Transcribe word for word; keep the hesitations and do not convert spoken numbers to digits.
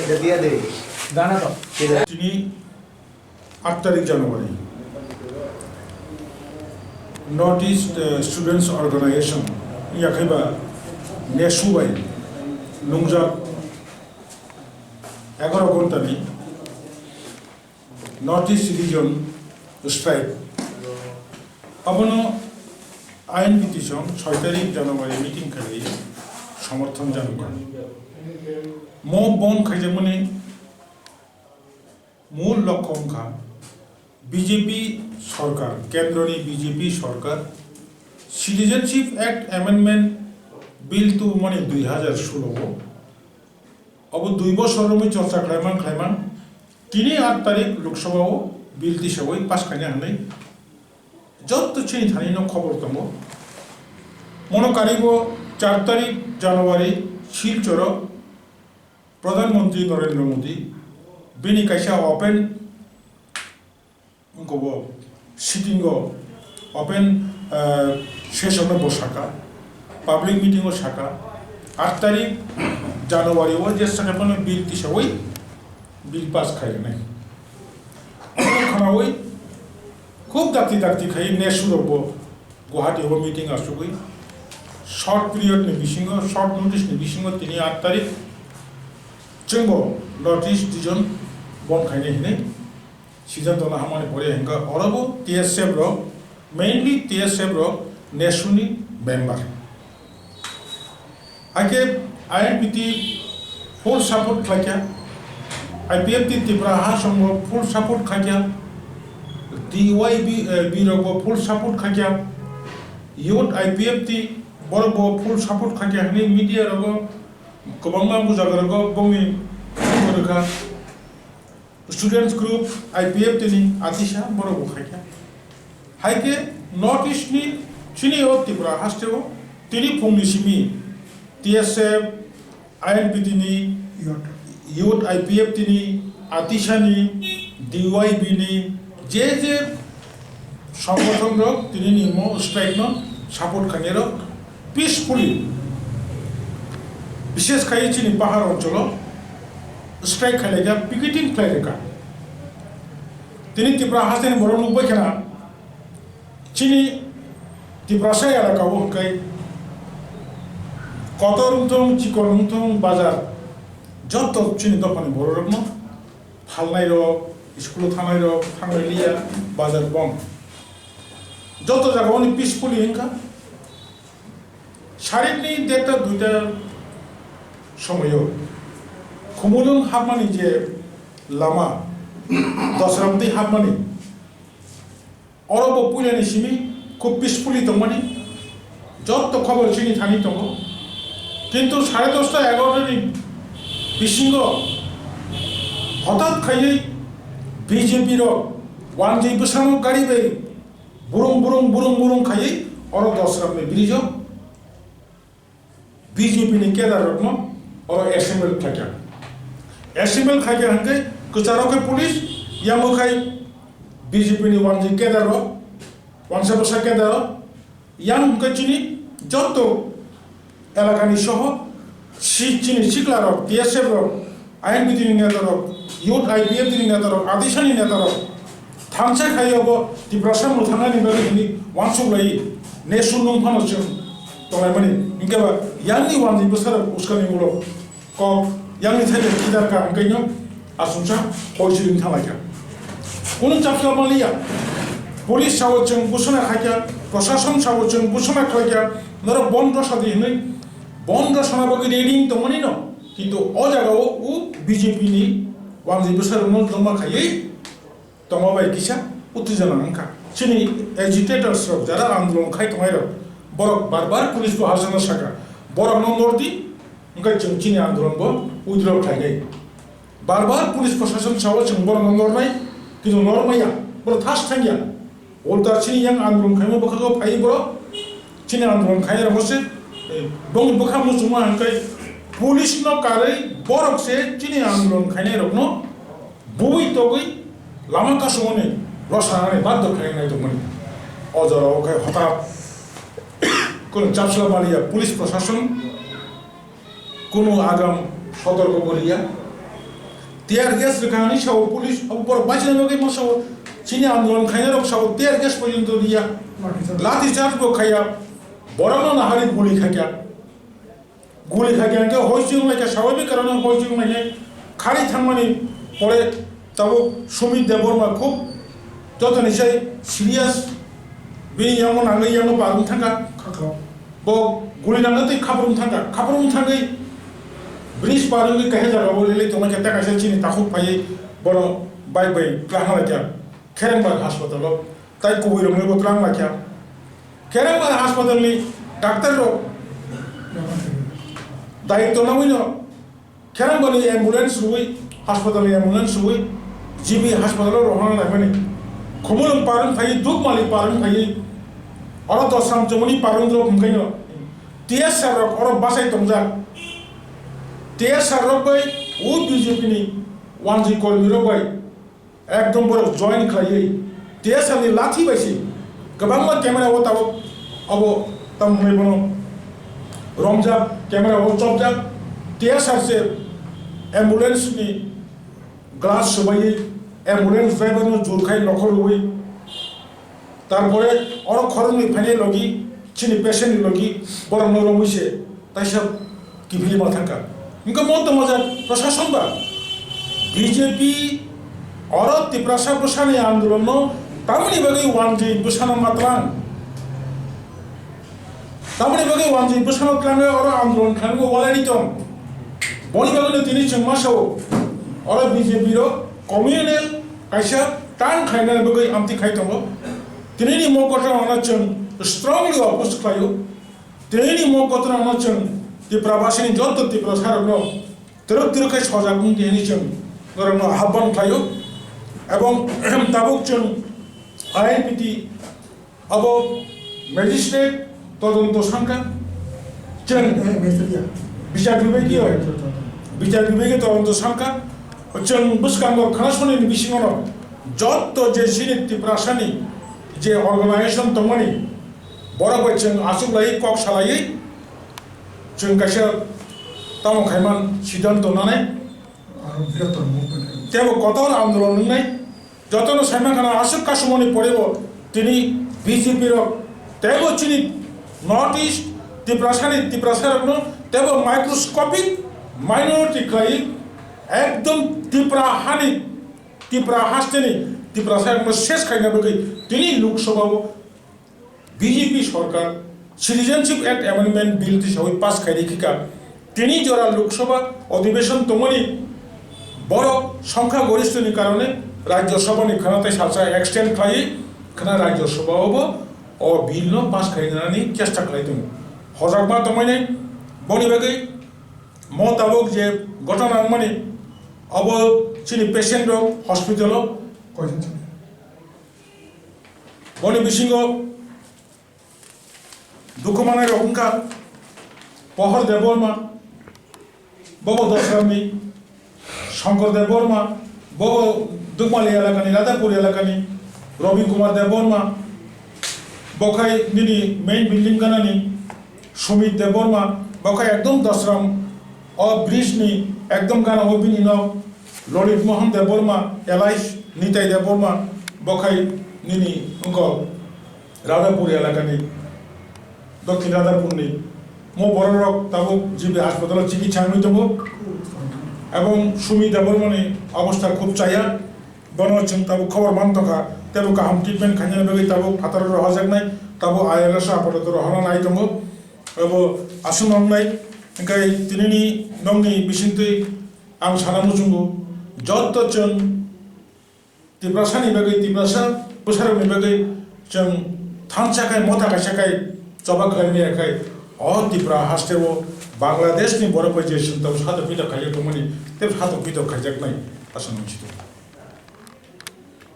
Dia de. Gana to. Tini aat tarik January, North East, eh, Students Organization, yakhaiba nesu bai nungjak egaroh ghontani North East Region Strike. Abono I N P T song soi tarik January meeting khlai somorthon janukha. Mo bon khaijakmani mul lokho wngkha B J P sorkar, kendroni B J P sorkar Citizenship Act Amendment Bill tubumani dui hazar solo o. Obo dui bosor romwi chorcha khlaimang khlaimang. Tini aat tarik Lok Sabha o bill tisawi pass khaina hwnwi jotto chini thani no khobor tongo. Mono karibo char tarik January Silchoro Pradhan Mantri Narendra Modi bini kaisa open wngkha bo sitting o open, eh, session o bo saka, public meeting o saka, aat tarik January o je saka phano bill tisawi bill pass khainai. Khnawi khub dakti dakti khai nesu rok bo Guwahati o meeting asugwi short period ni bisingo, short notice ni bisingo tini aat tarik chwngbo North East Region bon khainai hinwi siddhanto no hamani pore hwnkha orobo T S F rok, mainly T S F rok nesu ni member. Haikhe I N P T full support khlaikha, I P F T Tipra Hastongbo full support khlaikha, T Y B, eh, B rokbo full support khlaikha, Youth I P F T borokbo full support khlaikha hwnwi media rogo kwbangma bujaga rogo bongni rwkha. Students group, I P F T ni atisa borok bo khaikha. Haikhe North East ni chini o Tripura haste o tini phung ni simi T S F, I N P T ni, Youth I P F T ni, atisa ni, D Y B ni, je je Songgothon rok tini ni mo strike no support khainai rok peacefully, bishes khai chini pahar oncholo strike khailai kha, picketing khlai rwkha. Tini Tipra hasteni borok nukbai khna chini Tiprasa elaka o hwnkhe kotor wngthung, chikon wngthung, bazar joto chini dophani borok rokno phalnai rok, school o thangnai rok, thangnai liya, bazar bong. Joto jaga oni peacefully wngkha. Sarik ni derta duita somoyo Khumulwng hapmani je lama, Dosram twi hapmani, oro bo puila ni simi khub peacefully tongmani, jotto khobor chini thani tongo. Kintu sare dosta egarota ni bisingo hotat khaiwi B J P rok wanjwi bwskango gari bai burung burung burung burung khaiwi oro Dosram ni bridge o B J P ni cadre rokno oro assemble khlaikha. Assemble khaikha hwnkhe kwcharo khe police, yango khai B J P ni wanjwi cadre rok, wansa bwsa cadre rok, yang hwnkhe chini joto elakani soho si chini sikla rok, T S F rok, I N P T ni neta rok, Youth I P F T ni neta rok, Adisha ni neta rok, thansa khai obo Tiprasa mwthangnaini bagwi hwnwi uansuk lai, nesu nung phano chwng tonglaimani. Hinkhe ba yang ni wanjwi bwsarok uskanimulok kok, yang ni thaibai kidar ka hwnkhe no aswngsa poichiri wng thanglaikha. Kunu chapsa maliya, police sao chwng busana khaikha, prosason sao chwng busana khlaikha, norok bon rwsa di hwnwi, bon rwsana bagwi ready wng tongmani no. Kintu o jaga o u B J P ni wanjwi bwsarokno joma khaiwi tongma bai kisa uttejona wngkha. Chini agitators rok, jara andolon khai tongnai rok, borok bar bar police bo hachano saka, borokno nordi, wngkha chwng chini andolon bo withdraw khlainai. Bar bar police prosason sao chwng borokno nornai, kintu normaya, borok thas thangya. Ulta chini yang andolon khaima bwkhago phai borok, chini andolon khainai rokno se, eh, bongni bwkha muchungma hwnkhe police no karwi borok se chini andolon khainai rokno bui togwi lama kasumani rwsanani baddo khainai tongmani. O jorao khe hotat kunu chapsla maliya police prosason, kunu agam sotorko bo riya. Tear gas rwkha hinwi sao police, abo borok baisina bagwi ma sao, chini andolon khainai rok sao tear gas porjonto riya, lathi charge bo khaiya, borokno nahari guli khaikha. Guli khaikha hwnkhe hoi chwng laikha, swababik karone hoi chwng laikha, khari thangmani pore tabuk Sumit Debbarma khub jotoni sai serious, bini yango nangwi yango barwng thangkha. Bo guli nangwi tei khaprum thangkha, khaprum thangwi bridge barwngwi kaisa jagao lelai tongmani khe, tei kaisa chini takhuk phaiwi bono bike bai twlang laikha Kherengbar hospital o. Tai kubui rokno bo twlang laikha. Kherengbar hospital ni doctor rok daityo nangwi no Kherengbar ni ambulance rwi, hospital ni ambulance rwi G B hospital o rohorna laimani. Khumulwng parwng phaiwi, Dukmali parwng phaiwi, oro Dosram Chomoni parwng rok hwnkhe no T S R rok oro bachai tongjak. T S R rok bai o B J P ni wanjwi kormi rok bai ekdom borok join khlaiwi T S R ni lathi bai se kwbangma camera o tabuk abo tamo hwnwi bono romjak, camera o chopjak. T S R se ambulance ni glass swbaiwi ambulance driver no jur khai nokhor rwui, tarpore oro khoroknwi phainai logi, chini patient ni logi borokno romwi se taisa kiphilwi ma thangkha. Hwnkhe mo tongmajak prosason ba B J P oro Tiprasa bwsani andolonno tamoni bagwi wanjwi bwsano ma twlang? Tamoni bagwi wanjwi bwsano twlangwi oro andolon khlainani walai tong? Boni bagwino tini chwng ma sao, oro B J P rok communal kaisa turn khlainani bagwi amtwi khai tongo. Tinini mo kotorano chwng strongly oppose khlaio. Tinini mo kotorano chwng Tiprabasini joto Tiprasarokno twrwk twrwk khe sojak wng di hwnwi chwng norokno ahban khlaio. Ebong tabuk chwng I N P T abo magistrate todonto sankha, chwng bichar bibhagiyo, bichar bibhagiyo todonto sankha, chwng bwskango khwnasunini bisingono jotto je chini Tiprasani je organization tongmani, borok bai chwng achuklaiwi kok salaiwi chwng kaisa tamo khaiman siddhanto nanai. Tebo kotor andolon wngnai. Jotono saimankha na aswk kasumani porebo tini B J P rok teibo chini North East Tiprasani Tiprasarokno teibo microscopic minority khlai ekdom Tipra hani, Tipra hasteni Tiprasarokno ses khaina bagwi tini Lok Sabha o B J P sorkar Citizenship Act Amendment Bill tisawi pass khairi khika. Tini jora Lok Sabha odhibeshon tongmani borok songkha gorishtho ni karone Rajya Sabha ni khana tai salsa extend khlai khana Rajya Sabha o bo o bill no pass khainani chesta khlai tongo. Hojakma tongmani boni bagwi mo tabuk je gotona wngmani obo chini patient rok hospital o boni bisingo dukhu manai rok wngkha Pohor Debbarma, bobo Dosramni, Shankar Debbarma, bobo Dukmali elakani, Radhapur elakani, Rabi Kumar Debbarma, bokhai nini main building ganani, Sumit Debbarma, bokhai ekdom Dosram o bridge ni ekdom gana o bini nok, Lalit Mohan Debbarma, alias Nitai Debbarma, bokhai nini uncle. Radhapur elakani, Dokhin Radhapurni mo bororok tabuk G B hospitalo chikitsa wngwi tongo. Ebong Sumi Debbarmani obostha khub chaya, bono chwng tabuk khobor mantokha, teibo kaham treatment khainani bagwi tabuk phataro rohojaknai, tabuk I L S o apatoto rohorna nai tongo. Abo aswk wngnai, hwnkhe tinini nokni bisingtwi ang sana muchungo, jotto chwng Tiprasani bagwi, Tiprasa bwsarokni bagwi chwng thansa khai, motha kaisa khai choba khlai maya khai, o Tipra hasteo Bangladeshni borok bai je chwng tabuk satok pitok khaijak tongmani, tei satok pitok khaijaknai aswk nung si tongo.